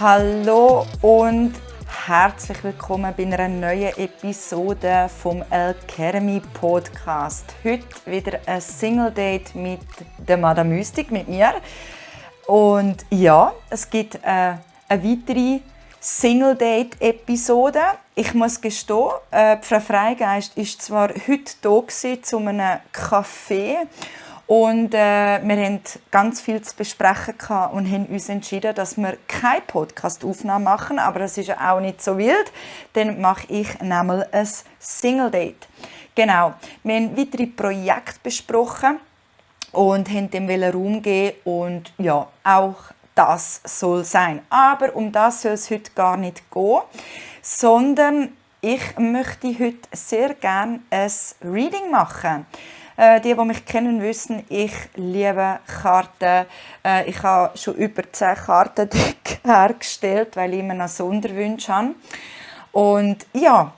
Hallo und herzlich willkommen bei einer neuen Episode vom Alchemy Podcast. Heute wieder ein Single Date mit der Madame Mystik, mit mir. Und ja, es gibt eine weitere Single Date Episode. Ich muss gestehen, Frau Freigeist war zwar heute da zu einem Café. Und wir hatten ganz viel zu besprechen und haben uns entschieden, dass wir keine Podcast-Aufnahme machen. Aber das ist ja auch nicht so wild. Dann mache ich nämlich ein Single-Date. Genau. Wir haben weitere Projekte besprochen und haben dem Raum gegeben. Und ja, auch das soll sein. Aber um das soll es heute gar nicht gehen, sondern ich möchte heute sehr gerne ein Reading machen. Die mich kennen, wissen, ich liebe Karten. Ich habe schon über 10 Kartendecks hergestellt, weil ich immer noch Sonderwünsche habe. Und ja,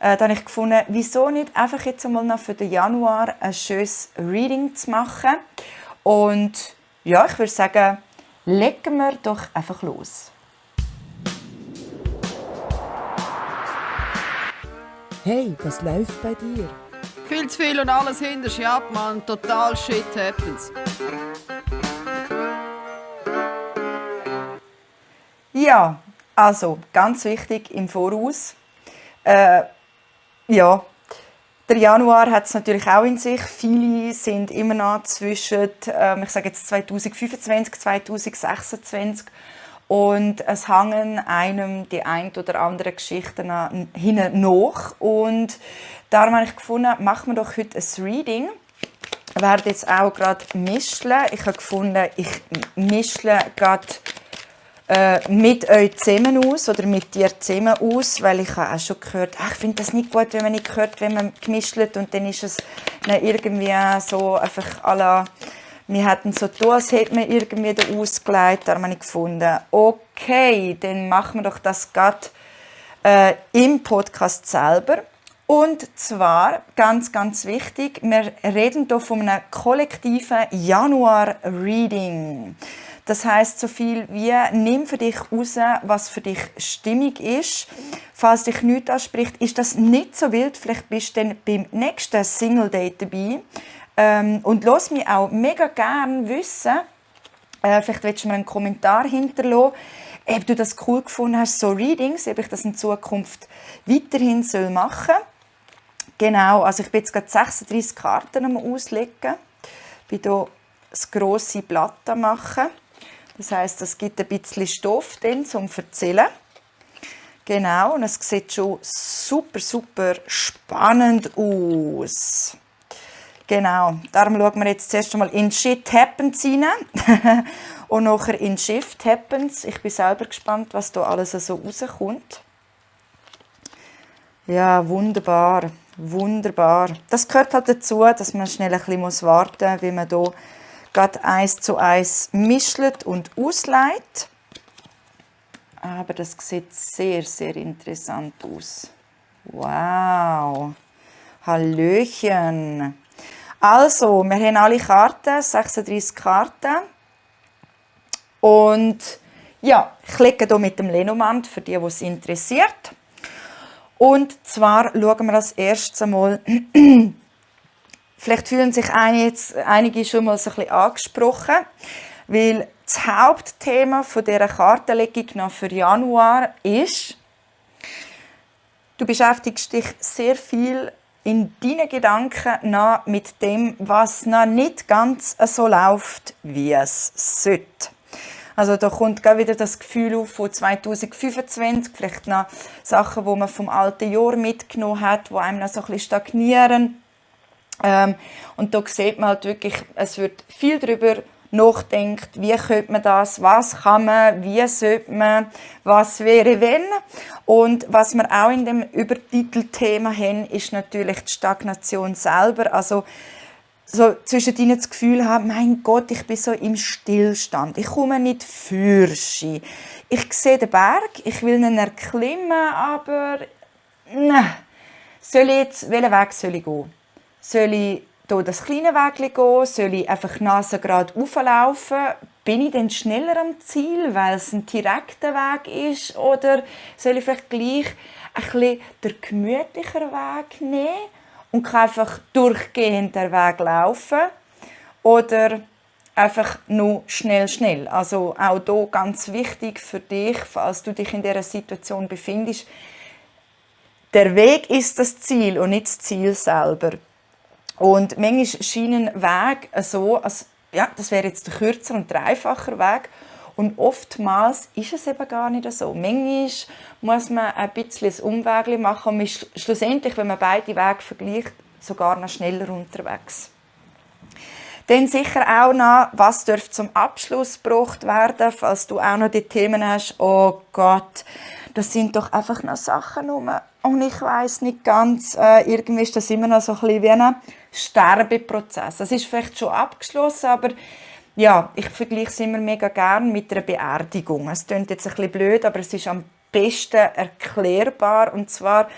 dann habe ich gefunden, wieso nicht einfach jetzt einmal noch für den Januar ein schönes Reading zu machen. Und ja, ich würde sagen, legen wir doch einfach los. Hey, was läuft bei dir? Viel zu viel und alles hinterst ab, Mann. Total shit happens. Ja, also ganz wichtig im Voraus. Ja, der Januar hat es natürlich auch in sich. Viele sind immer noch zwischen, ich sage jetzt 2025, 2026. Und es hängen einem die ein oder andere Geschichten hinten nach. Und darum habe ich gefunden, machen wir doch heute ein Reading. Ich werde jetzt auch gerade mischen. Ich habe gefunden, ich mische gerade mit euch zusammen aus oder mit dir zusammen aus, weil ich habe auch schon gehört, ich finde das nicht gut, wenn man nicht hört, wenn man gemischt und dann ist es irgendwie so einfach à la, wir hätten so getan, als hätte man irgendwie da ausgelegt. Da habe ich gefunden, okay, dann machen wir doch das gerade im Podcast selber. Und zwar, ganz, ganz wichtig, wir reden hier von einem kollektiven Januar-Reading. Das heisst so viel wie, nimm für dich raus, was für dich stimmig ist. Falls dich nichts anspricht, ist das nicht so wild. Vielleicht bist du dann beim nächsten Single-Date dabei. Und lass mich auch mega gerne wissen, vielleicht willst du mir einen Kommentar hinterlassen, ob du das cool gefunden hast, so Readings, ob ich das in Zukunft weiterhin machen soll. Genau, also ich bin jetzt gerade 36 Karten am Auslegen. Ich bin hier das grosse Blatt am machen. Das heisst, es gibt ein bisschen Stoff dann zum Erzählen. Genau, und es sieht schon super, super spannend aus. Genau, darum schauen wir jetzt zuerst einmal in Shit Happens rein und nachher in Shift Happens. Ich bin selber gespannt, was da alles so rauskommt. Ja, wunderbar, wunderbar. Das gehört halt dazu, dass man schnell ein bisschen warten muss, wie man hier gerade 1 zu 1 mischt und ausleitet. Aber das sieht sehr, sehr interessant aus. Wow, Hallöchen. Also, wir haben alle Karten, 36 Karten. Und ja, ich lege hier mit dem Lenormand für die es interessiert. Und zwar schauen wir als erstes einmal, vielleicht fühlen sich einige schon mal so ein bisschen angesprochen, weil das Hauptthema dieser Kartenlegung noch für Januar ist, du beschäftigst dich sehr viel in deinen Gedanken noch mit dem, was noch nicht ganz so läuft, wie es sollte. Also da kommt gerade wieder das Gefühl auf von 2025, vielleicht noch Sachen, die man vom alten Jahr mitgenommen hat, die einem noch so ein bisschen stagnieren. Und da sieht man halt wirklich, es wird viel darüber nachdenkt, wie könnte man das, was kann man, wie sollte man, was wäre wenn. Und was wir auch in dem Übertitelthema haben, ist natürlich die Stagnation selber. Also so zwischen ihnen das Gefühl haben, mein Gott, ich bin so im Stillstand, ich komme nicht fürchi. Ich sehe den Berg, ich will ihn erklimmen, aber welchen Weg soll ich gehen? Soll ich hier das kleine Weg gehen? Soll ich einfach nasengerade rauflaufen? bin ich denn schneller am Ziel, weil es ein direkter Weg ist, oder soll ich vielleicht gleich ein bisschen den gemütlicheren Weg nehmen und kann einfach durchgehend den Weg laufen, oder einfach nur schnell. Also auch hier ganz wichtig für dich, falls du dich in dieser Situation befindest, der Weg ist das Ziel und nicht das Ziel selber. Und manchmal scheinen Wege so, als das wäre jetzt der kürzer und der einfacher Weg. Und oftmals ist es eben gar nicht so. Manchmal muss man ein bisschen ein Umweg machen und man ist schlussendlich, wenn man beide Wege vergleicht, sogar noch schneller unterwegs. Dann sicher auch noch, was dürfte zum Abschluss gebracht werden, falls du auch noch die Themen hast. Oh Gott, das sind doch einfach noch Sachen rum. Und ich weiss nicht ganz, irgendwie ist das immer noch so ein bisschen wie ein Sterbeprozess. Das ist vielleicht schon abgeschlossen, aber ja, ich vergleiche es immer mega gerne mit einer Beerdigung. Es klingt jetzt ein bisschen blöd, aber es ist am besten erklärbar. Und zwar,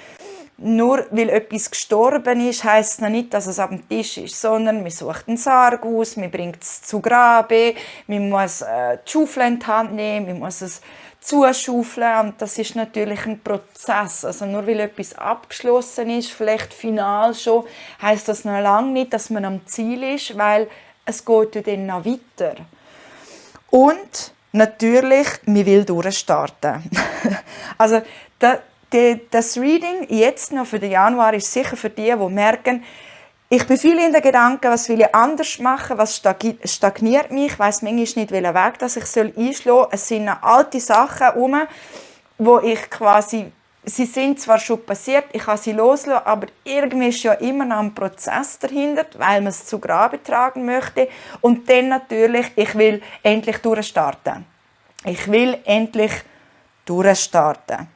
nur weil etwas gestorben ist, heisst es noch nicht, dass es auf dem Tisch ist, sondern man sucht einen Sarg aus, man bringt es zu Grabe, man muss die Schaufel in die Hand nehmen, man muss es zuschaufeln, und das ist natürlich ein Prozess. Also nur weil etwas abgeschlossen ist, vielleicht final schon, heisst das noch lange nicht, dass man am Ziel ist, weil es geht ja dann noch weiter. Und natürlich, man will durchstarten. Also das Reading jetzt noch für den Januar ist sicher für die merken, ich bin viel in den Gedanken, was will ich anders machen, was stagniert mich, ich weiss manchmal nicht, welchen Weg das ich einschlagen soll. Es sind noch alte Sachen herum, wo ich quasi, sie sind zwar schon passiert, ich kann sie loslassen, aber irgendwie ist ja immer noch ein Prozess dahinter, weil man es zu Grabe tragen möchte. Und dann natürlich, ich will endlich durchstarten. Ich will endlich durchstarten.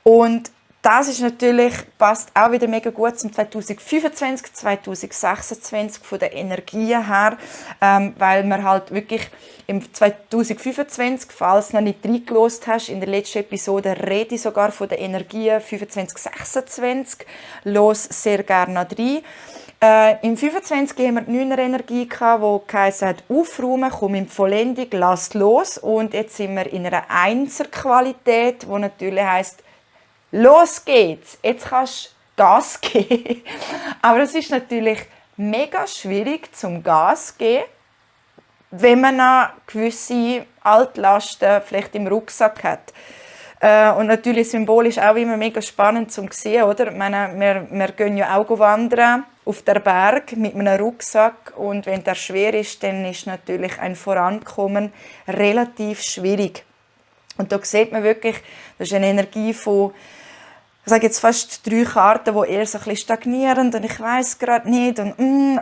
Und das ist natürlich, passt auch wieder mega gut zum 2025, 2026 von der Energie her, weil wir halt wirklich im 2025, falls du noch nicht reingehört hast, in der letzten Episode rede ich sogar von der Energie 25, 26, los sehr gerne noch rein. Im 25 haben wir die 9er Energie gehabt, die geheißen hat, aufräumen, komm in die Vollendung, lass los. Und jetzt sind wir in einer 1er Qualität, die natürlich heisst, los geht's, jetzt kannst du Gas geben. Aber es ist natürlich mega schwierig zum Gas geben, wenn man noch gewisse Altlasten vielleicht im Rucksack hat. Und natürlich symbolisch auch immer mega spannend zu sehen, oder? Ich meine, wir gehen ja auch wandern auf der Berg mit einem Rucksack, und wenn der schwer ist, dann ist natürlich ein Vorankommen relativ schwierig. Und da sieht man wirklich, das ist eine Energie von, ich sage jetzt fast 3 Karten, die eher so ein bisschen stagnierend und ich weiss gerade nicht und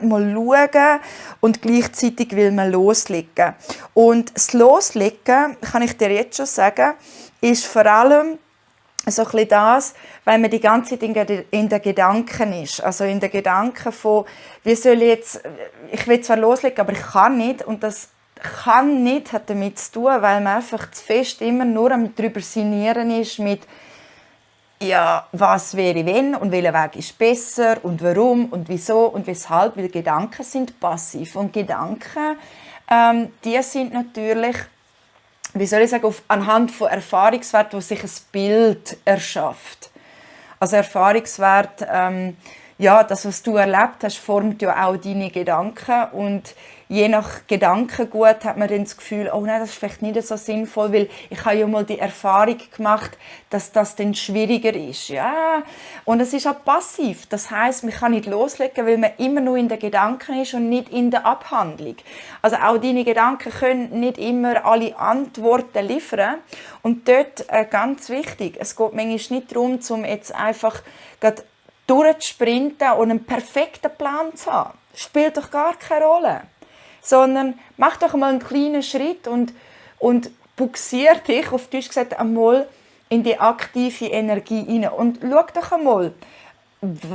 mal schauen, und gleichzeitig will man loslegen. Und das Loslegen, kann ich dir jetzt schon sagen, ist vor allem so ein bisschen das, weil man die ganze Zeit in den Gedanken ist. Also in den Gedanken von, wie soll ich will zwar loslegen, aber ich kann nicht, und das kann nicht hat damit zu tun, weil man einfach zu fest immer nur am drüber sinnieren ist mit ja, was wäre wenn und welcher Weg ist besser und warum und wieso und weshalb, weil Gedanken sind passiv. Und Gedanken, die sind natürlich, wie soll ich sagen, anhand von Erfahrungswerten, wo sich ein Bild erschafft. Also Erfahrungswert, ja, das, was du erlebt hast, formt ja auch deine Gedanken, und je nach Gedankengut hat man dann das Gefühl, oh nein, das ist vielleicht nicht so sinnvoll, weil ich habe ja mal die Erfahrung gemacht, dass das dann schwieriger ist. Ja, und es ist auch passiv. Das heisst, man kann nicht loslegen, weil man immer nur in den Gedanken ist und nicht in der Abhandlung. Also auch deine Gedanken können nicht immer alle Antworten liefern. Und dort ganz wichtig, es geht manchmal nicht darum, um jetzt einfach durchzusprinten und einen perfekten Plan zu haben. Das spielt doch gar keine Rolle. Sondern mach doch mal einen kleinen Schritt und buxier dich, auf Deutsch gesagt, einmal in die aktive Energie hinein. Und schau doch einmal,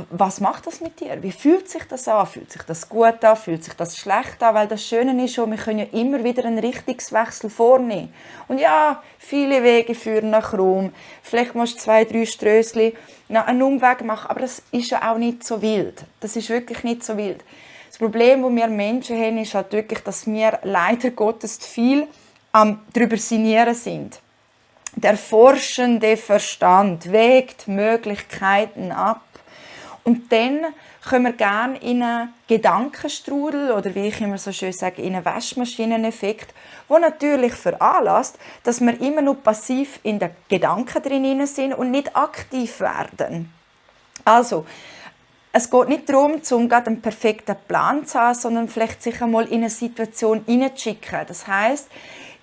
was macht das mit dir? Wie fühlt sich das an? Fühlt sich das gut an? Fühlt sich das schlecht an? Weil das Schöne ist schon, wir können ja immer wieder einen Richtungswechsel vornehmen. Und ja, viele Wege führen nach Rom. Vielleicht musst du 2, 3 Strössli einen Umweg machen, aber das ist ja auch nicht so wild. Das ist wirklich nicht so wild. Das Das Problem, das wir Menschen haben, ist halt wirklich, dass wir leider Gottes viel am drüber sinnieren sind. Der forschende Verstand wägt Möglichkeiten ab. Und dann können wir gerne in einen Gedankenstrudel oder wie ich immer so schön sage, in einen Waschmaschineneffekt, der natürlich veranlasst, dass wir immer nur passiv in den Gedanken drin sind und nicht aktiv werden. Also, es geht nicht darum, gerade einen perfekten Plan zu haben, sondern vielleicht sich einmal in eine Situation hineinzuschicken. Das heisst,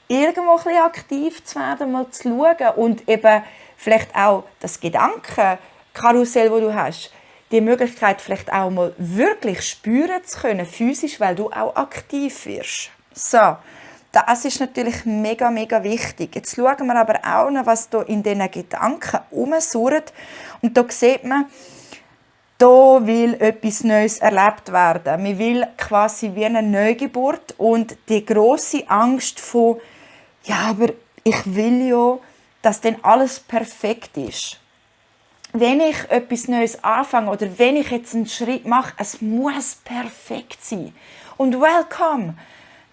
irgendwo ein bisschen aktiv zu werden, mal zu schauen und eben vielleicht auch das Gedankenkarussell, das du hast, die Möglichkeit vielleicht auch mal wirklich spüren zu können, physisch, weil du auch aktiv wirst. So, das ist natürlich mega, mega wichtig. Jetzt schauen wir aber auch noch, was da in diesen Gedanken herumsurrt. Und da sieht man, da will etwas Neues erlebt werden. Man will quasi wie eine Neugeburt und die grosse Angst von, ja, aber ich will ja, dass dann alles perfekt ist. Wenn ich etwas Neues anfange oder wenn ich jetzt einen Schritt mache, es muss perfekt sein. Und welcome!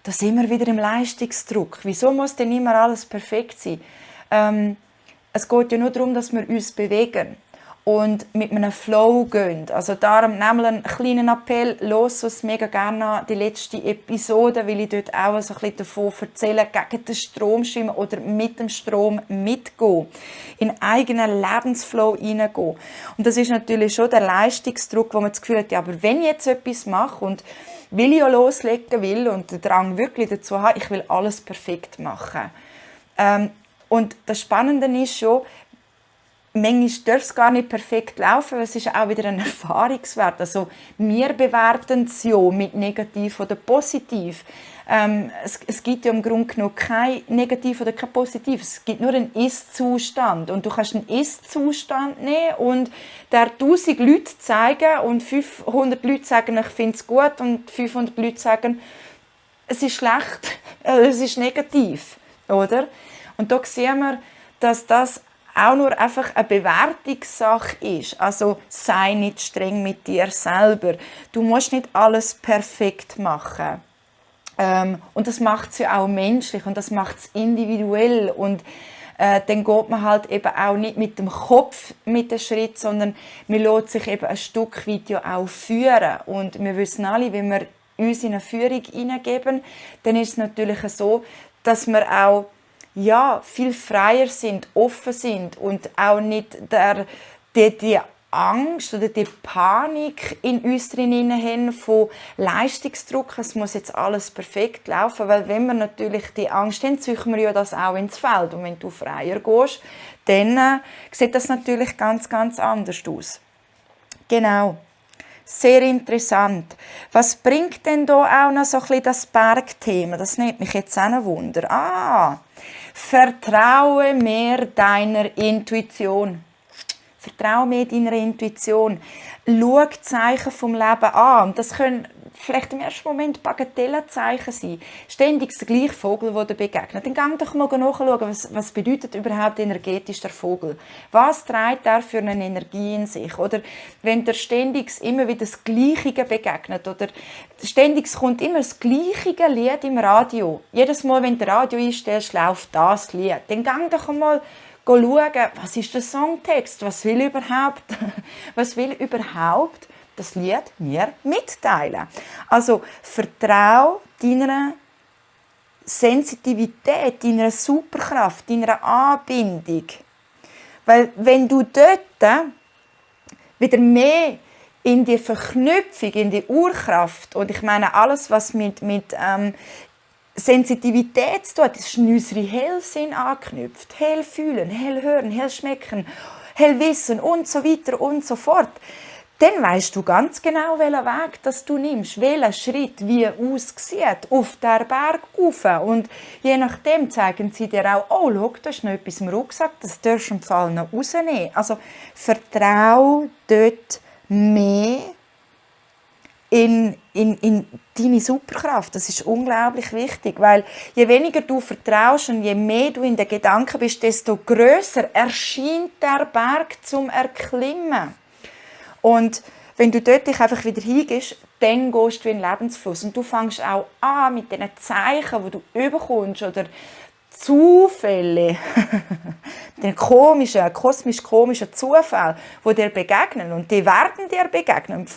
Da sind wir wieder im Leistungsdruck. Wieso muss denn immer alles perfekt sein? Es geht ja nur darum, dass wir uns bewegen und mit einem Flow gehen. Also darum nehmen wir einen kleinen Appell, los uns mega gerne an die letzte Episode, weil ich dort auch so ein bisschen davon erzähle, gegen den Strom schwimmen oder mit dem Strom mitgehen, in einen eigenen Lebensflow hineingehen. Und das ist natürlich schon der Leistungsdruck, wo man das Gefühl hat, ja, aber wenn ich jetzt etwas mache und will ich ja loslegen will und den Drang wirklich dazu habe, ich will alles perfekt machen. Und das Spannende ist schon, manchmal darf es gar nicht perfekt laufen, weil es ist auch wieder ein Erfahrungswert. Also wir bewerten es ja mit negativ oder positiv. Es gibt ja im Grunde genommen kein Negativ oder kein Positiv. Es gibt nur einen Ist-Zustand. Und du kannst einen Ist-Zustand nehmen und der 1000 Leute zeigen und 500 Leute sagen, ich finde es gut und 500 Leute sagen, es ist schlecht, es ist negativ. Oder? Und da sehen wir, dass das auch nur einfach eine Bewertungssache ist. Also sei nicht streng mit dir selber. Du musst nicht alles perfekt machen. Und das macht es ja auch menschlich und das macht es individuell. Und dann geht man halt eben auch nicht mit dem Kopf mit dem Schritt, sondern man lässt sich eben ein Stück weit ja auch führen. Und wir wissen alle, wenn wir uns in eine Führung hineingeben, dann ist es natürlich so, dass wir auch viel freier sind, offen sind und auch nicht die Angst oder die Panik in uns drin haben von Leistungsdruck. Es muss jetzt alles perfekt laufen, weil wenn wir natürlich die Angst haben, ziehen wir ja das auch ins Feld. Und wenn du freier gehst, dann sieht das natürlich ganz, ganz anders aus. Genau. Sehr interessant. Was bringt denn da auch noch so ein bisschen das Bergthema? Das nimmt mich jetzt auch ein Wunder. Vertraue mehr deiner Intuition. Vertraue mehr deiner Intuition. Schau die Zeichen vom Leben an. Und das können vielleicht im ersten Moment Bagatellenzeichen sein. Ständig der gleiche Vogel, der dir begegnet. Dann geh doch mal nachschauen, was bedeutet überhaupt energetisch der Vogel? Was trägt er für eine Energie in sich? Oder wenn dir ständig immer wieder das Gleiche begegnet oder ständig kommt immer das gleiche Lied im Radio. Jedes Mal, wenn du Radio einstellst, läuft das Lied. Dann geh doch mal schauen, was ist der Songtext? Was will überhaupt das Lied mir mitteilen? Also vertraue deiner Sensitivität, deiner Superkraft, deiner Anbindung. Weil wenn du dort wieder mehr in die Verknüpfung, in die Urkraft, und ich meine alles, was mit Sensitivität zu tun, das ist in unsere Hellsinn anknüpft. Hell fühlen, hell hören, hell schmecken, hell wissen und so weiter und so fort. Dann weisst du ganz genau, welchen Weg das du nimmst, welcher Schritt wie aussieht auf der Berg rauf. Und je nachdem zeigen sie dir auch, oh, schau, da ist noch etwas im Rucksack, das darfst du im Fall noch rausnehmen. Also vertrau dort mehr in deine Superkraft. Das ist unglaublich wichtig, weil je weniger du vertraust und je mehr du in den Gedanken bist, desto grösser erscheint der Berg zum Erklimmen. Und wenn du dort dich einfach wieder hingehst, dann gehst du in den Lebensfluss. Und du fängst auch an mit diesen Zeichen, die du bekommst, oder Zufälle, den kosmisch-komischen Zufall, die dir begegnen. Und die werden dir begegnen. Die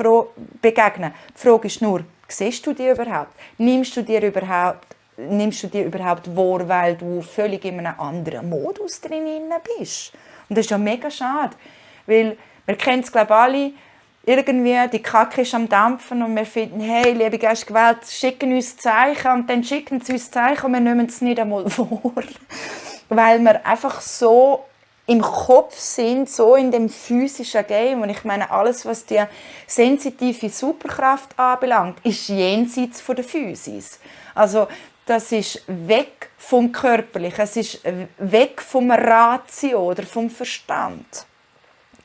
Frage ist nur, siehst du die überhaupt? Nimmst du dir überhaupt wahr, weil du völlig in einem anderen Modus drin bist? Und das ist ja mega schade, weil wir kennen es, glaube ich, alle, irgendwie, die Kacke ist am Dampfen und wir finden, hey, liebe Geist gewählt, schicken uns Zeichen und dann schicken sie uns Zeichen und wir nehmen es nicht einmal vor. Weil wir einfach so im Kopf sind, so in dem physischen Game. Und ich meine, alles, was die sensitive Superkraft anbelangt, ist jenseits von der Physis. Also, das ist weg vom Körperlichen, es ist weg vom Ratio oder vom Verstand.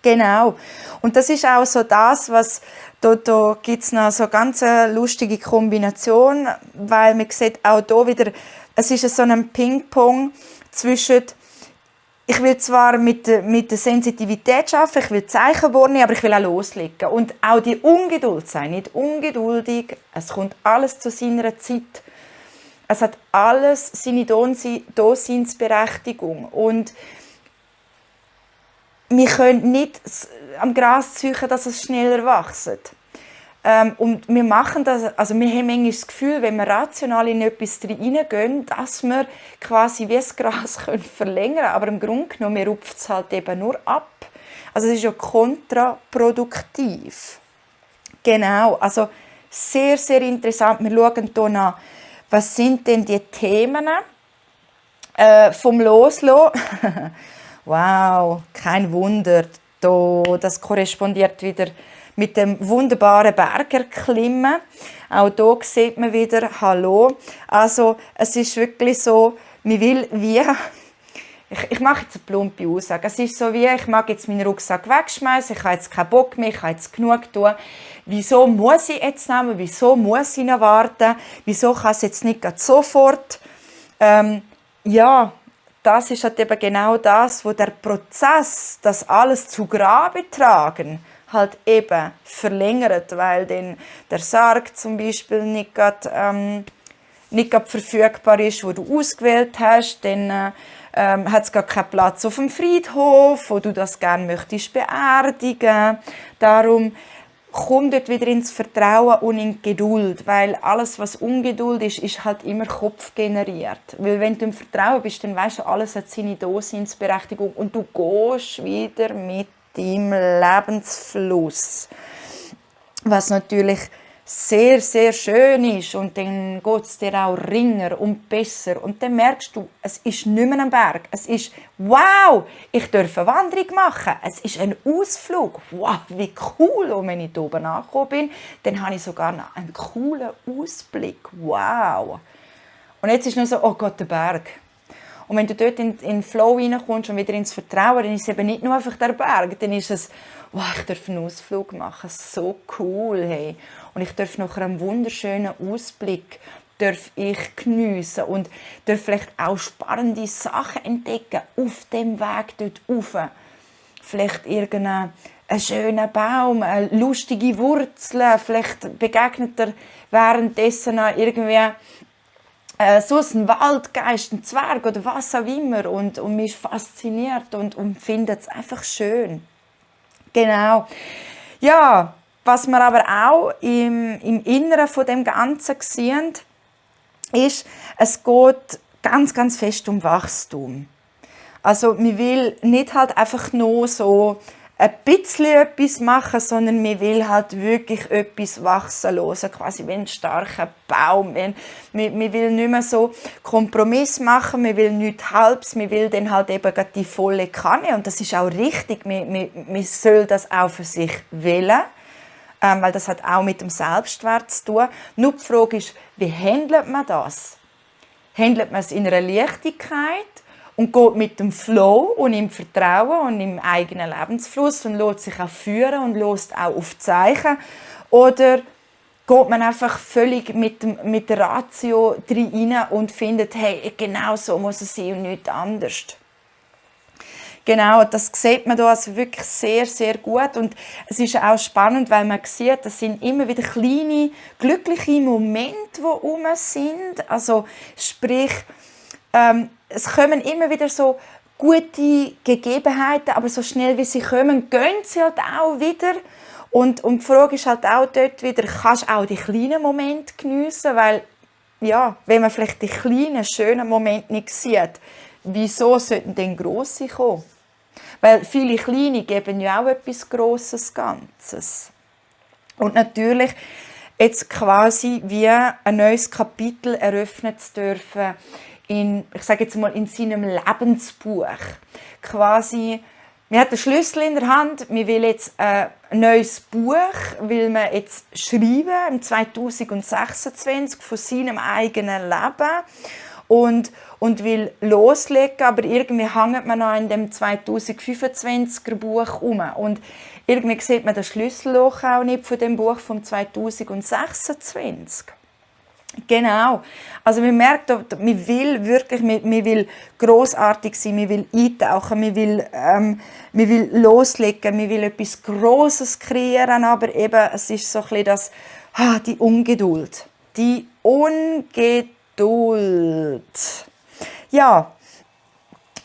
Genau. Und das ist auch so das, was da gibt es noch so ganz eine lustige Kombination, weil man sieht auch hier wieder, es ist so ein Ping-Pong zwischen, ich will zwar mit der Sensitivität arbeiten, ich will Zeichen wahrnehmen, aber ich will auch loslegen. Und auch die Ungeduld sein, nicht ungeduldig, es kommt alles zu seiner Zeit. Es hat alles seine Daseinsberechtigung. Und wir können nicht am Gras ziehen, dass es schneller wächst. Und wir machen das, also wir haben manchmal das Gefühl, wenn wir rational in etwas reingehen, dass wir quasi wie das Gras verlängern können. Aber im Grunde genommen, wir rupfen es halt eben nur ab. Also es ist ja kontraproduktiv. Genau, also sehr, sehr interessant. Wir schauen hier nach, was sind denn die Themen vom Loslassen. Wow, kein Wunder, das korrespondiert wieder mit dem wunderbaren Bergerklimmen. Auch hier sieht man wieder, hallo. Also es ist wirklich so, man will wie, ich mache jetzt eine plumpe Aussage, es ist so wie, ich mag jetzt meinen Rucksack wegschmeißen, ich habe jetzt keinen Bock mehr, ich habe jetzt genug tun. Wieso muss ich jetzt nehmen, wieso muss ich noch warten, wieso kann es jetzt nicht sofort? Ja, das ist halt eben genau das, wo der Prozess, das alles zu Grabe tragen, halt eben verlängert, weil dann der Sarg zum Beispiel nicht gerade verfügbar ist, wo du ausgewählt hast, dann hat es gar keinen Platz auf dem Friedhof, wo du das gerne möchtest beerdigen. Darum komm dort wieder ins Vertrauen und in die Geduld, weil alles, was Ungeduld ist, ist halt immer kopfgeneriert. Weil wenn du im Vertrauen bist, dann weißt du, alles hat seine Daseinsberechtigung und du gehst wieder mit deinem Lebensfluss. Was natürlich sehr, sehr schön ist und dann geht es dir auch ringer und besser und dann merkst du, es ist nicht mehr ein Berg, es ist wow, ich darf eine Wanderung machen, es ist ein Ausflug, wow, wie cool, und wenn ich hier oben angekommen bin, dann habe ich sogar noch einen coolen Ausblick, wow. Und jetzt ist nur so, oh Gott, der Berg. Und wenn du dort in den Flow reinkommst und wieder ins Vertrauen, dann ist es eben nicht nur einfach der Berg, dann ist es, wow, ich darf einen Ausflug machen, so cool, hey. Und ich darf nach einem wunderschönen Ausblick geniessen und darf vielleicht auch spannende Sachen entdecken auf dem Weg dort rauf. Vielleicht irgendeinen schönen Baum, eine lustige Wurzel, vielleicht begegnet er währenddessen irgendwie so ein Waldgeist, ein Zwerg oder was auch immer und mich ist fasziniert und findet es einfach schön. Genau. Ja, was wir aber auch im Inneren von dem Ganzen sehen, ist, es geht ganz, ganz fest um Wachstum. Also man will nicht halt einfach nur so ein bisschen etwas machen, sondern man will halt wirklich etwas wachsen lassen, quasi wie ein starker Baum. Man will nicht mehr so Kompromiss machen, man will nichts Halbes, man will dann halt eben die volle Kanne. Und das ist auch richtig, man soll das auch für sich wählen, weil das hat auch mit dem Selbstwert zu tun. Nur die Frage ist, wie handelt man das? Handelt man es in einer Leichtigkeit und geht mit dem Flow und im Vertrauen und im eigenen Lebensfluss und lässt sich auch führen und lässt auch auf Zeichen? Oder geht man einfach völlig mit der Ratio rein und findet, hey, genau so muss es sein und nichts anderes? Genau, das sieht man hier also wirklich sehr, sehr gut. Und es ist auch spannend, weil man sieht, das sind immer wieder kleine, glückliche Momente, die rum sind. Also sprich, es kommen immer wieder so gute Gegebenheiten, aber so schnell wie sie kommen, gehen sie halt auch wieder. Und die Frage ist halt auch dort wieder, kannst du auch die kleinen Momente geniessen? Weil, ja, wenn man vielleicht die kleinen, schönen Momente nicht sieht, wieso sollten denn grosse kommen? Weil viele kleine geben ja auch etwas Grosses, Ganzes. Und natürlich jetzt quasi wie ein neues Kapitel eröffnen zu dürfen ich sage jetzt mal, in seinem Lebensbuch. Quasi, man hat den Schlüssel in der Hand, man will jetzt ein neues Buch, will man jetzt schreiben, im 2026, von seinem eigenen Leben und will loslegen, aber irgendwie hängt man noch in dem 2025er Buch rum. Und irgendwie sieht man das Schlüsselloch auch nicht von dem Buch vom 2026. Genau. Also man merkt, man will wirklich, man will grossartig sein, man will eintauchen, man will loslegen, man will etwas Grosses kreieren, aber eben, es ist so ein bisschen das, die Ungeduld. Die Ungeduld. Ja.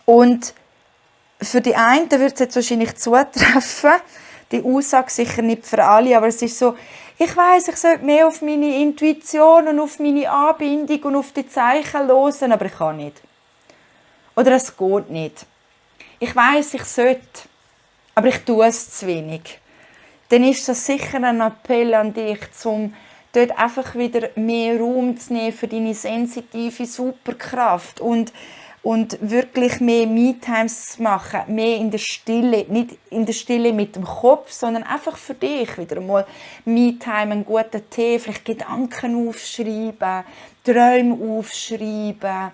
Und für die einen wird es jetzt wahrscheinlich zutreffen, die Aussage sicher nicht für alle, aber es ist so, ich weiss, ich sollte mehr auf meine Intuition und auf meine Anbindung und auf die Zeichen hören, aber ich kann nicht. Oder es geht nicht. Ich weiss, ich sollte, aber ich tue es zu wenig. Dann ist das sicher ein Appell an dich, um dort einfach wieder mehr Raum zu nehmen für deine sensitive Superkraft und wirklich mehr Me-Times zu machen, mehr in der Stille, nicht in der Stille mit dem Kopf, sondern einfach für dich wieder mal Me-Time, einen guten Tee, vielleicht Gedanken aufschreiben, Träume aufschreiben,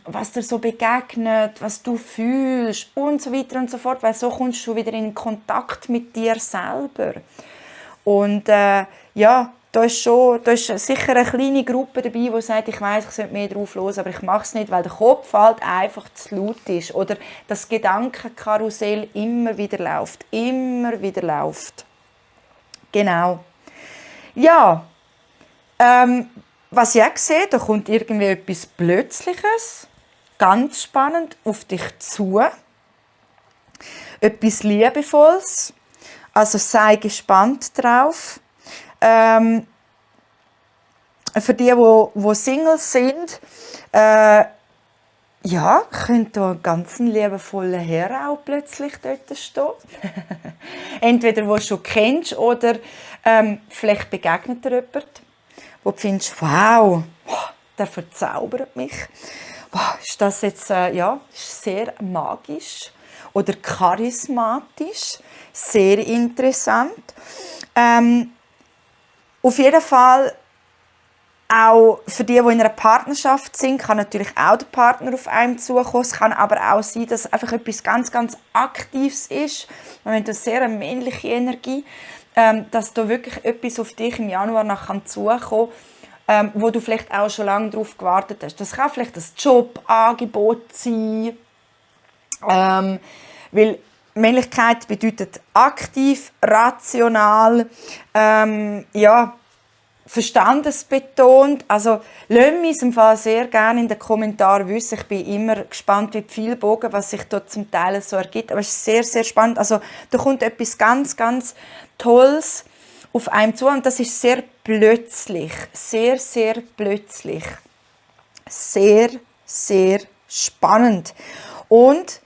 was dir so begegnet, was du fühlst und so weiter und so fort, weil so kommst du wieder in Kontakt mit dir selber. Und da ist sicher eine kleine Gruppe dabei, die sagt, ich weiss, ich sollte mehr drauf los, aber ich mache es nicht, weil der Kopf halt einfach zu laut ist oder das Gedankenkarussell immer wieder läuft. Genau. Ja, was ich auch sehe, da kommt irgendwie etwas Plötzliches, ganz spannend, auf dich zu. Etwas Liebevolles, also sei gespannt drauf. Für die Singles sind, könnte da ein ganz liebevoller Herr auch plötzlich dort stehen. Entweder, wo du schon kennst, oder vielleicht begegnet dir jemand, wo du findest, wow, der verzaubert mich. Wow, ist das jetzt ist sehr magisch oder charismatisch, sehr interessant. Auf jeden Fall auch für die in einer Partnerschaft sind, kann natürlich auch der Partner auf einem zukommen. Es kann aber auch sein, dass einfach etwas ganz, ganz Aktives ist. Wenn du sehr eine männliche Energie, dass da wirklich etwas auf dich im Januar noch zukommen kann, wo du vielleicht auch schon lange darauf gewartet hast. Das kann vielleicht ein Jobangebot sein, weil Männlichkeit bedeutet aktiv, rational, verstandesbetont. Also lasst mich im Fall sehr gerne in den Kommentaren wissen. Ich bin immer gespannt, wie viel Bogen, was sich dort zum Teil so ergibt. Aber es ist sehr, sehr spannend. Also da kommt etwas ganz, ganz Tolles auf einem zu. Und das ist sehr plötzlich. Sehr, sehr plötzlich. Sehr, sehr spannend. Und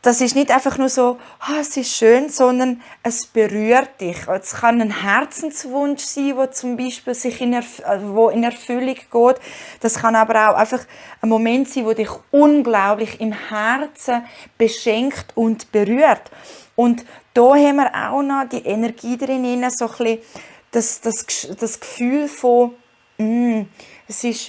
das ist nicht einfach nur so, es ist schön, sondern es berührt dich. Es kann ein Herzenswunsch sein, der zum Beispiel sich in Erfüllung geht. Das kann aber auch einfach ein Moment sein, der dich unglaublich im Herzen beschenkt und berührt. Und da haben wir auch noch die Energie drin, so ein bisschen das Gefühl von, es ist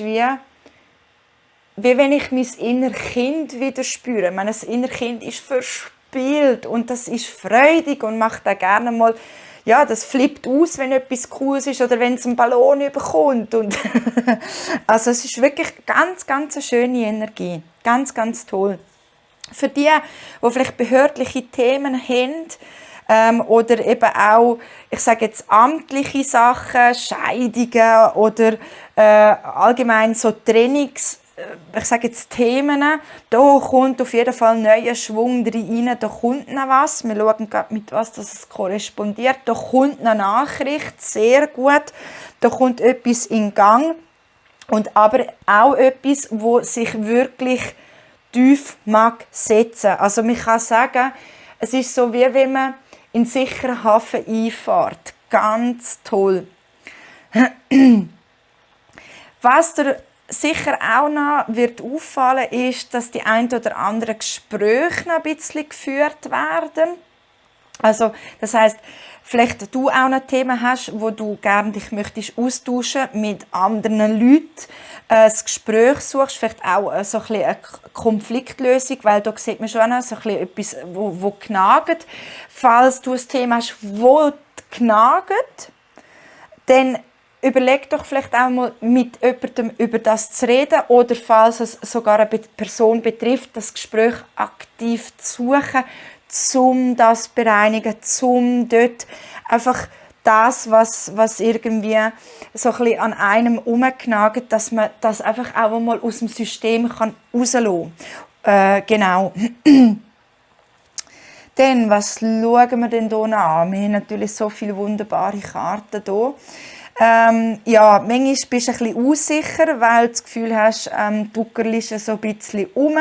wie wenn ich mein inneres Kind wieder spüre. Mein inneres Kind ist verspielt und das ist freudig und macht auch gerne mal, das flippt aus, wenn etwas Cooles ist oder wenn es einen Ballon überkommt. Und also es ist wirklich ganz, ganz eine schöne Energie. Ganz, ganz toll. Für die vielleicht behördliche Themen haben, oder eben auch, ich sage jetzt, amtliche Sachen, Scheidungen oder allgemein so ich sage jetzt Themen, da kommt auf jeden Fall ein neuer Schwung rein, da kommt noch was, wir schauen gerade, mit was das korrespondiert, da kommt eine Nachricht, sehr gut, da kommt etwas in Gang und aber auch etwas, wo sich wirklich tief mag setzen. Also man kann sagen, es ist so, wie wenn man in einen sicheren Hafen einfährt. Ganz toll. Was dir sicher auch noch wird auffallen, ist, dass die ein oder anderen Gespräche noch ein bisschen geführt werden. Also, das heisst, vielleicht du auch noch Themen hast, wo du gerne dich möchtest austauschen mit anderen Leuten, das Gespräch suchst, vielleicht auch so ein bisschen eine Konfliktlösung, weil da sieht man schon auch so ein bisschen etwas, wo knagt. Falls du ein Thema hast, wo knagt, dann überleg doch vielleicht auch mal mit jemandem über das zu reden oder falls es sogar eine Person betrifft, das Gespräch aktiv zu suchen, um das zu bereinigen, um dort einfach das, was irgendwie so ein bisschen an einem rumknagt, dass man das einfach auch mal aus dem System rauslassen kann. Genau. Dann, was schauen wir denn hier an? Wir haben natürlich so viele wunderbare Karten hier. Ja, manchmal bist du ein bisschen unsicher, weil du das Gefühl hast, du guckerst so ein bisschen rum.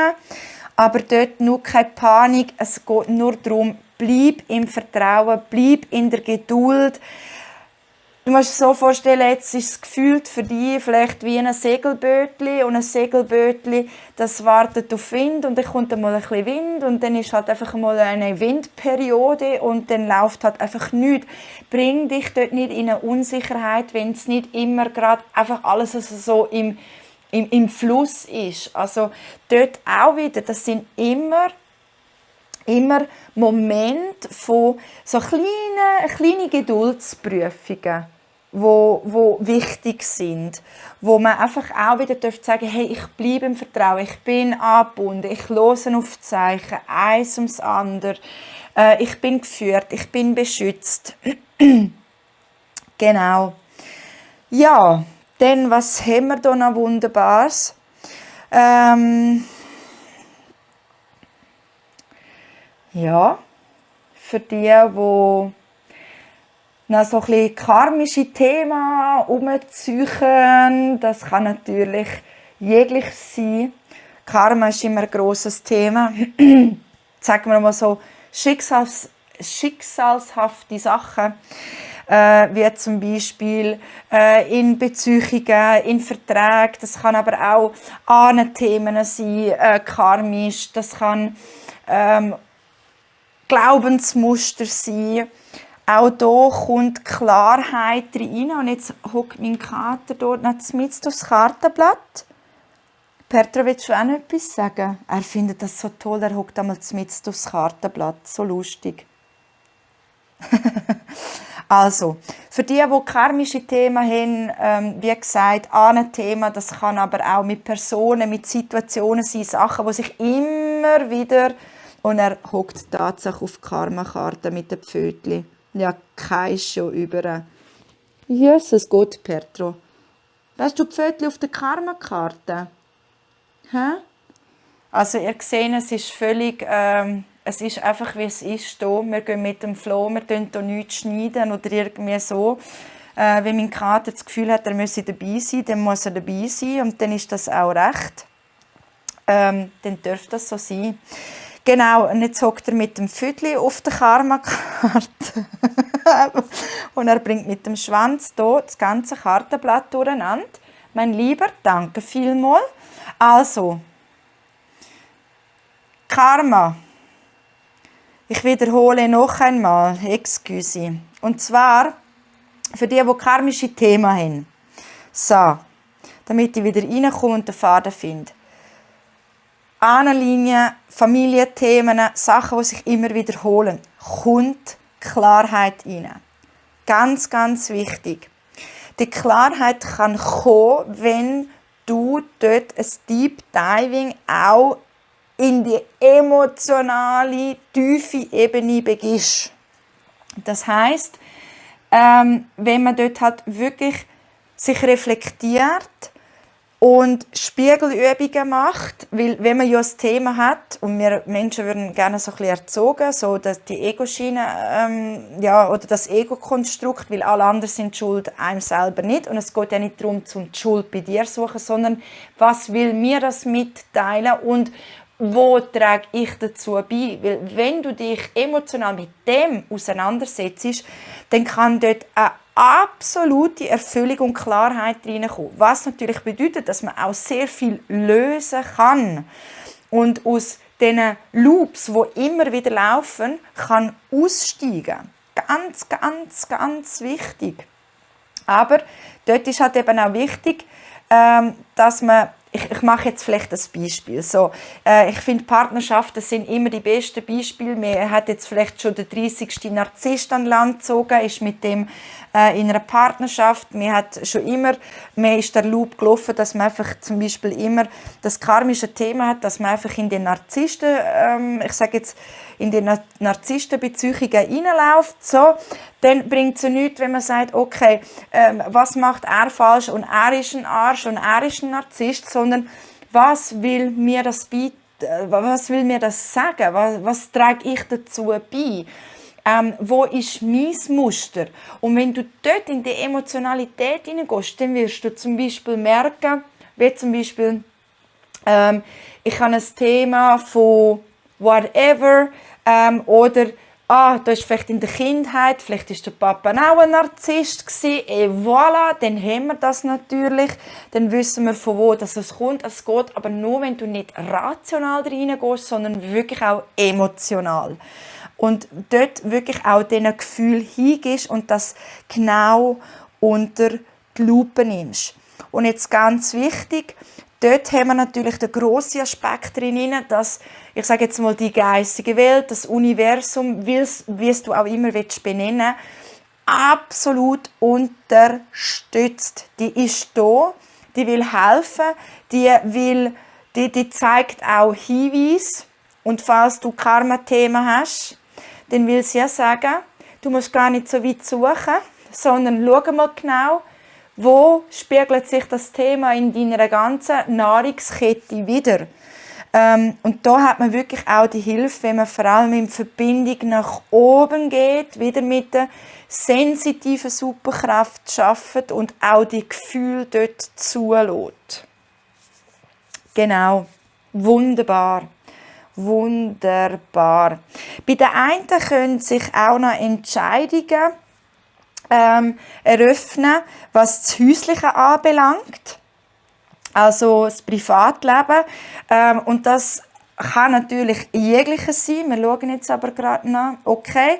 Aber dort nur keine Panik, es geht nur darum, bleib im Vertrauen, bleib in der Geduld. Du musst dir so vorstellen, jetzt ist es gefühlt für dich vielleicht wie ein Segelbötli und ein Segelbötli, das wartet auf Wind und dann kommt einmal ein bisschen Wind und dann ist halt einfach mal eine Windperiode und dann läuft halt einfach nichts. Bring dich dort nicht in eine Unsicherheit, wenn es nicht immer gerade einfach alles so im Fluss ist. Also dort auch wieder, das sind immer Momente von so kleine Geduldsprüfungen, wo wichtig sind, wo man einfach auch wieder sagen darf, hey, ich bleibe im Vertrauen, ich bin angebunden, ich höre auf die Zeichen, eins ums andere, ich bin geführt, ich bin beschützt. Genau. Ja, dann, was haben wir da noch Wunderbares? Ja, für die noch so ein bisschen karmische Themen herumziehen, das kann natürlich jeglich sein. Karma ist immer ein grosses Thema. Sagen wir mal so schicksalshafte Sachen, wie zum Beispiel in Beziehungen, in Verträgen. Das kann aber auch Ahnenthemen sein, karmisch. Das kann Glaubensmuster sein. Auch hier kommt Klarheit rein. Und jetzt hockt mein Kater dort noch mit aufs Kartenblatt. Petra, willst du auch noch etwas sagen? Er findet das so toll, er hockt einmal mit aufs Kartenblatt. So lustig. Also, für die karmische Themen haben, wie gesagt, ein Thema, das kann aber auch mit Personen, mit Situationen sein, Sachen, die sich immer wieder... Und er hockt tatsächlich auf die Karma-Karte mit den Pfötchen. Ja, kein schon über. Jesus Gott, Petro. Hast du die Pfötchen auf der Karma-Karte? Hä? Also ihr seht, es ist völlig... es ist einfach, wie es ist. Hier. Wir gehen mit dem Flow, wir schneiden hier nichts schneiden oder irgendwie so. Wenn mein Kater das Gefühl hat, er müsse dabei sein, dann muss er dabei sein und dann ist das auch recht. Dann dürfte das so sein. Genau, und jetzt hockt er mit dem Füdli auf der Karma-Karte. Und er bringt mit dem Schwanz hier das ganze Kartenblatt durcheinander. Mein Lieber, danke vielmals. Also, Karma. Ich wiederhole noch einmal, excuse. Und zwar für die karmische Themen haben. So, damit ich wieder reinkomme und den Faden finde. Ahnenlinien, Familienthemen, Sachen, die sich immer wiederholen. Kommt Klarheit rein. Ganz, ganz wichtig. Die Klarheit kann kommen, wenn du dort ein Deep Diving auch in die emotionale, tiefe Ebene begibst. Das heisst, wenn man dort halt wirklich sich reflektiert und Spiegelübungen macht, weil wenn man ja ein Thema hat und wir Menschen würden gerne so ein bisschen erzogen, so dass die Ego-Schiene oder das Ego-Konstrukt, weil alle anderen sind schuld, einem selber nicht, und es geht ja nicht darum, die Schuld bei dir zu suchen, sondern was will mir das mitteilen und wo trage ich dazu bei? Weil wenn du dich emotional mit dem auseinandersetzt, dann kann dort eine absolute Erfüllung und Klarheit reinkommen. Was natürlich bedeutet, dass man auch sehr viel lösen kann. Und aus diesen Loops, die immer wieder laufen, kann aussteigen. Ganz, ganz, ganz wichtig. Aber dort ist halt eben auch wichtig, dass man ich mache jetzt vielleicht ein Beispiel. So, ich finde, Partnerschaften sind immer die besten Beispiele. Man hat jetzt vielleicht schon den 30. Narzisst an Land gezogen, ist mit dem in einer Partnerschaft. Man ist der Loop gelaufen, dass man einfach zum Beispiel immer das karmische Thema hat, dass man einfach in den Narzissten, in die Narzisstenbeziehungen reinläuft. So, dann bringt es nichts, wenn man sagt, okay, was macht er falsch und er ist ein Arsch und er ist ein Narzisst, sondern was will mir das sagen? Was trage ich dazu bei? Wo ist mein Muster? Und wenn du dort in die Emotionalität hineingehst, dann wirst du zum Beispiel merken, wie zum Beispiel, ich habe ein Thema von whatever, oder da ist vielleicht in der Kindheit, vielleicht ist der Papa auch ein Narzisst gewesen, et voilà, dann haben wir das natürlich, dann wissen wir, von wo das es kommt. Es geht aber nur, wenn du nicht rational reingehst, sondern wirklich auch emotional. Und dort wirklich auch diesen Gefühl hingehst und das genau unter die Lupe nimmst. Und jetzt ganz wichtig, dort haben wir natürlich den grossen Aspekt drin, dass, ich sage jetzt mal, die geistige Welt, das Universum, wie es du auch immer benennen willst, absolut unterstützt. Die ist da, die will helfen, die zeigt auch Hinweise. Und falls du Karma-Themen hast, dann will sie ja sagen, du musst gar nicht so weit suchen, sondern schau mal genau, wo spiegelt sich das Thema in deiner ganzen Nahrungskette wieder. Und da hat man wirklich auch die Hilfe, wenn man vor allem in Verbindung nach oben geht, wieder mit der sensitiven Superkraft schafft und auch die Gefühle dort zulässt. Genau, wunderbar. Wunderbar. Bei den einen können sich auch noch Entscheidungen eröffnen, was das Häusliche anbelangt, also das Privatleben. Und das kann natürlich jegliches sein. Wir schauen jetzt aber gerade nach. Okay.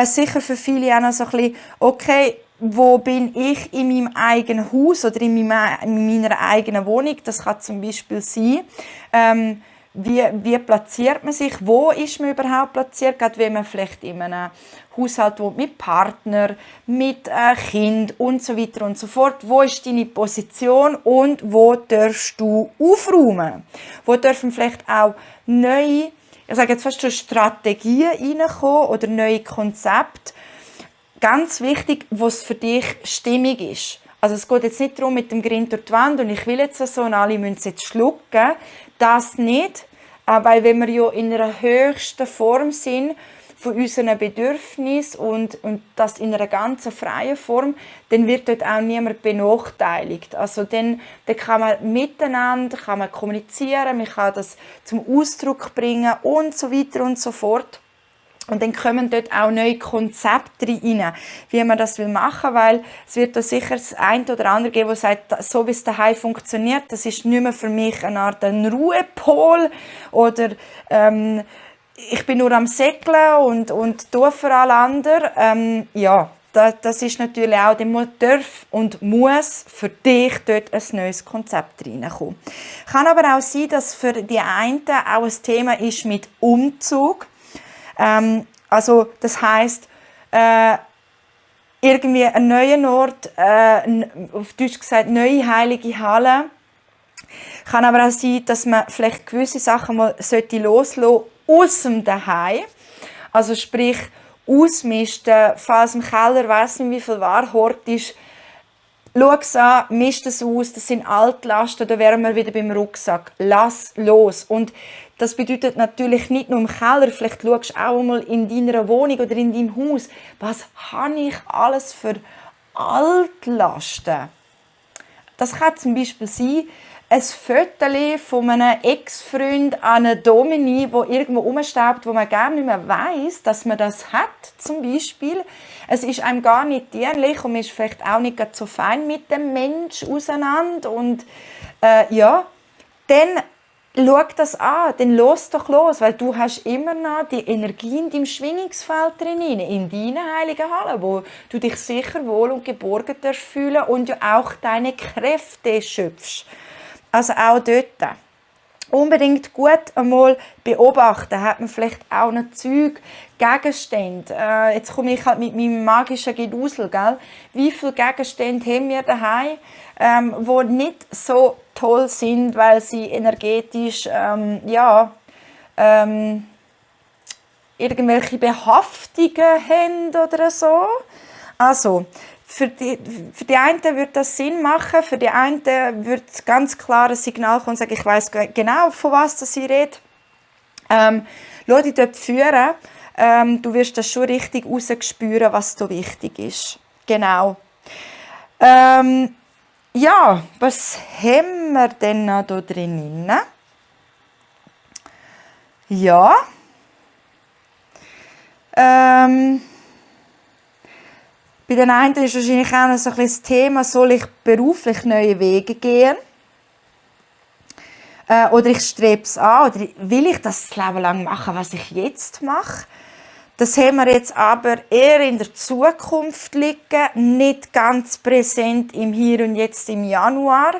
Sicher für viele auch noch so ein bisschen, okay, wo bin ich in meinem eigenen Haus oder in meiner eigenen Wohnung? Das kann zum Beispiel sein, wie platziert man sich? Wo ist man überhaupt platziert? Gerade wenn man vielleicht in einem Haushalt wohnt, mit Partner, mit Kind und so weiter und so fort. Wo ist deine Position und wo darfst du aufräumen? Wo dürfen vielleicht auch neue, ich sage jetzt fast schon Strategien reinkommen oder neue Konzepte? Ganz wichtig, was für dich stimmig ist. Also es geht jetzt nicht darum, mit dem Grind durch die Wand und ich will jetzt so und alle müssen es jetzt schlucken. Das nicht, weil wenn wir ja in einer höchsten Form sind von unseren Bedürfnissen und das in einer ganz freien Form, dann wird dort auch niemand benachteiligt. Also dann kann man miteinander kommunizieren, man kann das zum Ausdruck bringen und so weiter und so fort. Und dann kommen dort auch neue Konzepte rein, wie man das machen will, weil es wird da sicher das eine oder andere geben, das sagt, so wie es daheim funktioniert, das ist nicht mehr für mich eine Art Ruhepol oder ich bin nur am Segeln und tue für alle anderen. Das ist natürlich auch, man darf und muss für dich dort ein neues Konzept reinkommen. Kann aber auch sein, dass für die einen auch ein Thema ist mit Umzug. Also das heisst, irgendwie einen neuen Ort, auf Deutsch gesagt, neue heilige Halle, Kann aber auch sein, dass man vielleicht gewisse Sachen mal loslassen sollte aus dem Daheim. Also sprich, ausmisten, falls im Keller weiss nicht, wie viel Warhort ist. Schau es an, mischt es aus, das sind Altlasten, da wären wir wieder beim Rucksack. Lass los. Und das bedeutet natürlich nicht nur im Keller, vielleicht schaust du auch mal in deiner Wohnung oder in deinem Haus, was habe ich alles für Altlasten. Das kann zum Beispiel sein, ein Foto von einem Ex-Freund an eine Domini, wo irgendwo rumstaubt, wo man gar nicht mehr weiss, dass man das hat, zum Beispiel. Es ist einem gar nicht dienlich und man ist vielleicht auch nicht so fein mit dem Mensch auseinander. Und dann schau das an, dann los doch los, weil du hast immer noch die Energie in deinem Schwingungsfeld drin, in deiner heiligen Halle, wo du dich sicher wohl und geborgen fühlen darfst und ja auch deine Kräfte schöpfst. Also auch dort. Unbedingt gut einmal beobachten. Hat man vielleicht auch noch Zeug, Gegenstände. Jetzt komme ich halt mit meinem magischen Gedusel, gell? Wie viele Gegenstände haben wir daheim, die nicht so toll sind, weil sie energetisch irgendwelche Behaftungen haben oder so. Also, für die einen wird das Sinn machen, für die einen wird ganz klar ein Signal kommen und sagen, ich weiss genau, von was ich rede. Lass dich dort führen. Du wirst das schon richtig rausspüren, was da wichtig ist. Genau. Was haben wir denn noch da drin? Ja. Bei den einen ist wahrscheinlich auch noch so ein bisschen das Thema, soll ich beruflich neue Wege gehen? Oder ich strebe es an, oder will ich das Leben lang machen, was ich jetzt mache? Das haben wir jetzt aber eher in der Zukunft liegen, nicht ganz präsent im Hier und Jetzt im Januar.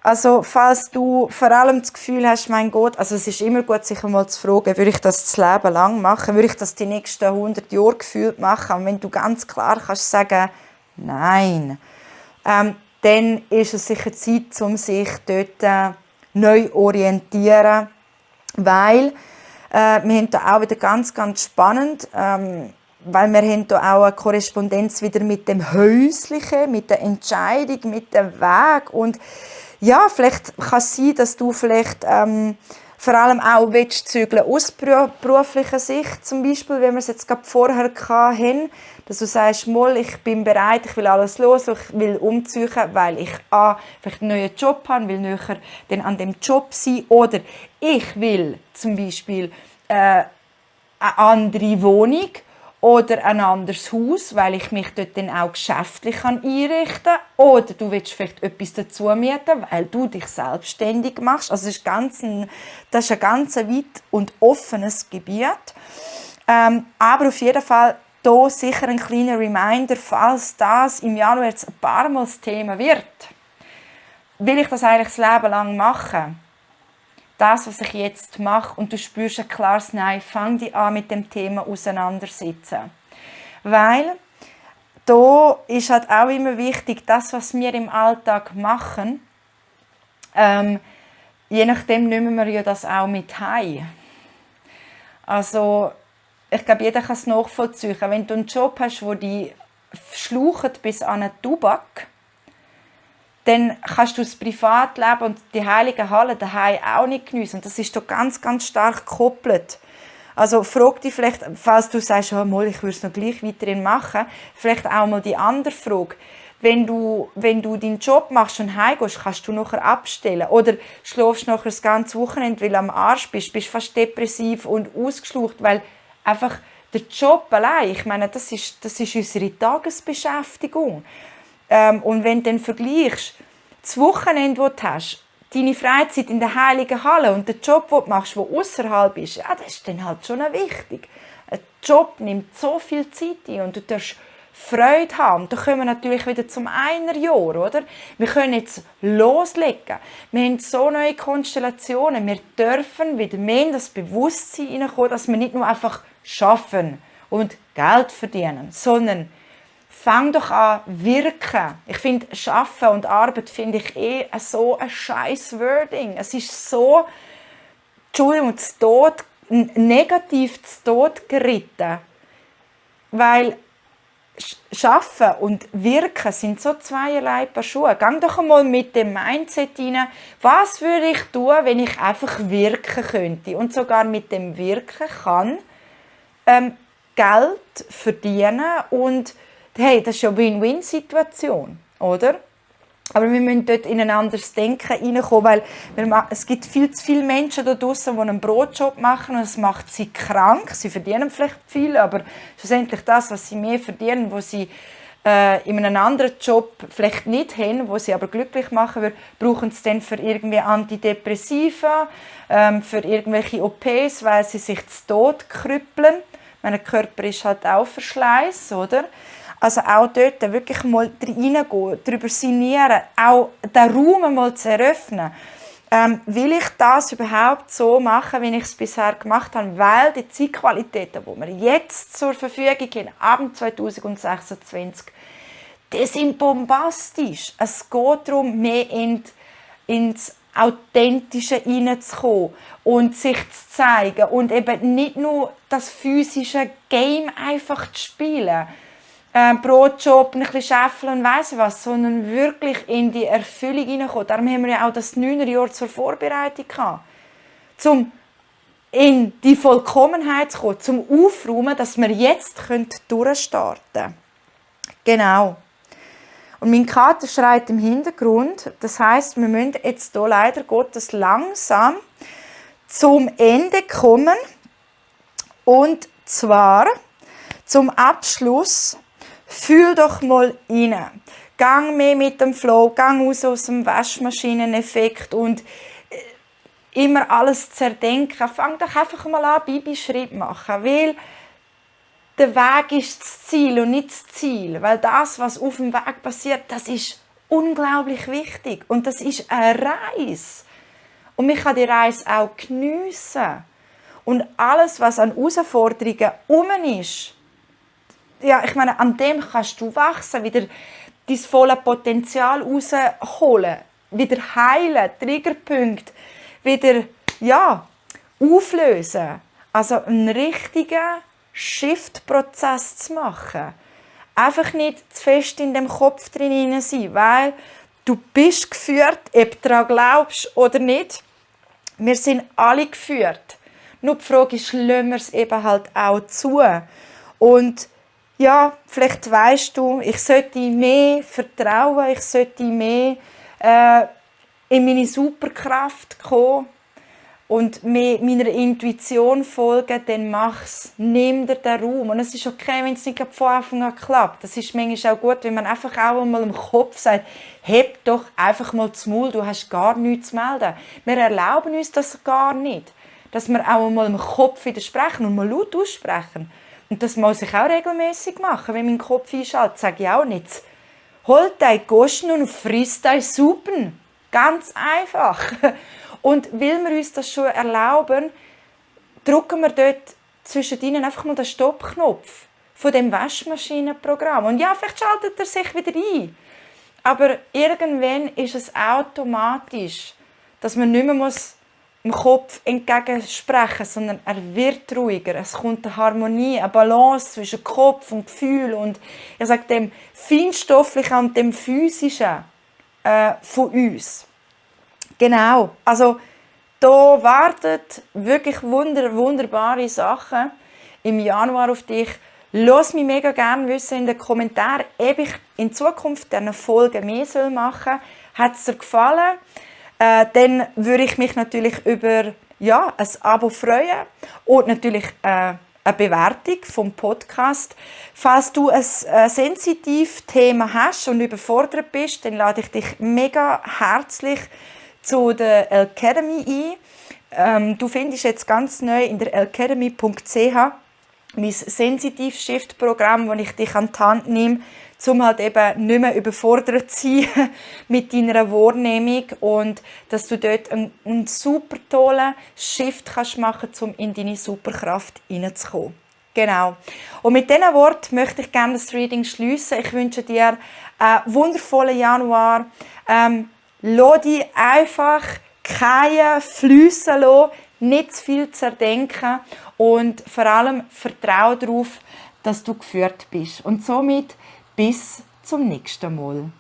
Also falls du vor allem das Gefühl hast, mein Gott, also es ist immer gut, sich einmal zu fragen, würde ich das Leben lang machen, würde ich das die nächsten 100 Jahre gefühlt machen? Und wenn du ganz klar kannst sagen, nein, dann ist es sicher Zeit, um sich dort neu zu orientieren, weil wir haben da auch wieder ganz, ganz spannend, weil wir haben da auch eine Korrespondenz wieder mit dem Häuslichen, mit der Entscheidung, mit dem Weg und ja, vielleicht kann es sein, dass du vielleicht vor allem auch zügeln aus beruflicher Sicht, zum Beispiel, wenn wir es jetzt gerade vorher hatten, dass du sagst, mal, ich bin bereit, ich will alles los, ich will umziehen, weil ich vielleicht einen neuen Job habe, will näher dann an dem Job sein oder ich will zum Beispiel eine andere Wohnung oder ein anderes Haus, weil ich mich dort dann auch geschäftlich einrichten kann. Oder du willst vielleicht etwas dazu mieten, weil du dich selbstständig machst. Also das ist ein ganz weit und offenes Gebiet. Aber auf jeden Fall hier sicher ein kleiner Reminder, falls das im Januar jetzt ein paar Mal das Thema wird. Will ich das eigentlich das Leben lang machen? Das, was ich jetzt mache, und du spürst ein klares Nein, fang dich an mit dem Thema auseinandersetzen. Weil da ist halt auch immer wichtig, das, was wir im Alltag machen, je nachdem nehmen wir ja das auch mit heim. Also, ich glaube, jeder kann es nachvollziehen. Wenn du einen Job hast, der dich schlaucht bis an einen Tubak, dann kannst du das Privatleben und die heilige Halle daheim auch nicht geniessen. Und das ist doch ganz, ganz stark gekoppelt. Also frag dich vielleicht, falls du sagst, ich würde es noch gleich weiterhin machen, vielleicht auch mal die andere Frage. Wenn du deinen Job machst und heimgehst, kannst du nachher abstellen. Oder schläfst nachher das ganze Wochenende, weil du am Arsch bist fast depressiv und ausgeschlaucht, weil einfach der Job allein, ich meine, das ist unsere Tagesbeschäftigung. Und wenn du dann vergleichst, das Wochenende, das du hast, deine Freizeit in der heiligen Halle und den Job, den du machst, der außerhalb ist, ja, das ist dann halt schon wichtig. Ein Job nimmt so viel Zeit ein und du darfst Freude haben. Da kommen wir natürlich wieder zum Jahr, oder? Wir können jetzt loslegen. Wir haben so neue Konstellationen. Wir dürfen wieder mehr in das Bewusstsein hineinkommen, dass wir nicht nur einfach arbeiten und Geld verdienen, sondern fang doch an wirken. Ich finde, Arbeiten und Arbeit finde ich so ein scheiß Wording. Es ist so, Entschuldigung, negativ zu Tod geritten. Weil Arbeiten und Wirken sind so zweierlei Paar Schuhe. Geh doch einmal mit dem Mindset rein, was würde ich tun, wenn ich einfach wirken könnte. Und sogar mit dem Wirken kann Geld verdienen. Und hey, das ist ja eine Win-Win-Situation, oder? Aber wir müssen dort in ein anderes Denken reinkommen, weil es gibt viel zu viele Menschen da draussen, die einen Brotjob machen und es macht sie krank. Sie verdienen vielleicht viel, aber schlussendlich das, was sie mehr verdienen, wo sie in einem anderen Job vielleicht nicht haben, wo sie aber glücklich machen würden, brauchen sie dann für irgendwie Antidepressiva, für irgendwelche OPs, weil sie sich zu Tod krüppeln. Mein Körper ist halt auch Verschleiß, oder? Also auch dort wirklich mal reingehen, darüber sinnieren, auch den Raum mal zu eröffnen. Will ich das überhaupt so machen, wie ich es bisher gemacht habe? Weil die Zeitqualitäten, die wir jetzt zur Verfügung haben, ab 2026, die sind bombastisch. Es geht darum, mehr ins Authentische hineinzukommen und sich zu zeigen und eben nicht nur das physische Game einfach zu spielen. Brotjob, ein bisschen scheffeln und weiss was, sondern wirklich in die Erfüllung hineinkommen. Darum haben wir ja auch das 9er-Jahr zur Vorbereitung gehabt. Um in die Vollkommenheit zu kommen, zum Aufräumen, dass wir jetzt durchstarten können. Genau. Und mein Kater schreit im Hintergrund. Das heisst, wir müssen jetzt hier leider Gottes langsam zum Ende kommen. Und zwar zum Abschluss. Fühl doch mal rein. Gang mehr mit dem Flow, gang raus aus dem Waschmaschineneffekt und immer alles zerdenken. Fang doch einfach mal an, Babyschritt machen, weil der Weg ist das Ziel und nicht das Ziel. Weil das, was auf dem Weg passiert, das ist unglaublich wichtig und das ist eine Reise. Und man kann die Reise auch geniessen. Und alles, was an Herausforderungen herum ist, ja, ich meine, an dem kannst du wachsen, wieder dein volles Potenzial rausholen, wieder heilen, Triggerpunkte wieder auflösen. Also einen richtigen Shift-Prozess zu machen. Einfach nicht zu fest in dem Kopf drin sein, weil du bist geführt, ob du daran glaubst oder nicht. Wir sind alle geführt. Nur die Frage ist, lassen wir es eben halt auch zu. Und ja, vielleicht weisst du, ich sollte mehr vertrauen, ich sollte mehr in meine Superkraft kommen und mehr meiner Intuition folgen, dann mach's. Nimm dir den Raum. Und es ist okay, wenn es nicht von Anfang an klappt. Das ist manchmal auch gut, wenn man einfach auch einmal im Kopf sagt, heb doch einfach mal das Maul, du hast gar nichts zu melden. Wir erlauben uns das gar nicht. Dass wir auch einmal im Kopf widersprechen und mal laut aussprechen. Und das muss ich auch regelmäßig machen, wenn mein Kopf einschaltet. Sage ich auch nicht. Holt dein Goschen und frisst dein Suppen. Ganz einfach. Und weil wir uns das schon erlauben, drücken wir dort zwischen ihnen einfach mal den Stoppknopf von dem Waschmaschinenprogramm. Und ja, vielleicht schaltet er sich wieder ein. Aber irgendwann ist es automatisch, dass man nicht mehr dem Kopf entgegensprechen, sondern er wird ruhiger. Es kommt eine Harmonie, eine Balance zwischen Kopf und Gefühl und ich sage dem Feinstofflichen und dem Physischen von uns. Genau. Also da warten wirklich wunderbare Sachen im Januar auf dich. Lass mich mega gerne wissen in den Kommentaren, ob ich in Zukunft diese Folgen mehr machen soll. Hat es dir gefallen? Dann würde ich mich natürlich über ein Abo freuen und natürlich eine Bewertung vom Podcast. Falls du ein sensitives Thema hast und überfordert bist, dann lade ich dich mega herzlich zu der Academy ein. Du findest jetzt ganz neu in der academy.ch mein Sensitiv-Shift-Programm, das ich dich an die Hand nehme, um halt eben nicht mehr überfordert zu sein mit deiner Wahrnehmung und dass du dort einen super tollen Shift machen kannst, um in deine Superkraft hineinzukommen. Genau. Und mit diesen Worten möchte ich gerne das Reading schliessen. Ich wünsche dir einen wundervollen Januar. Lass dich einfach keinen fliessen lassen, nicht zu viel zerdenken und vor allem vertraue darauf, dass du geführt bist. Und somit bis zum nächsten Mal.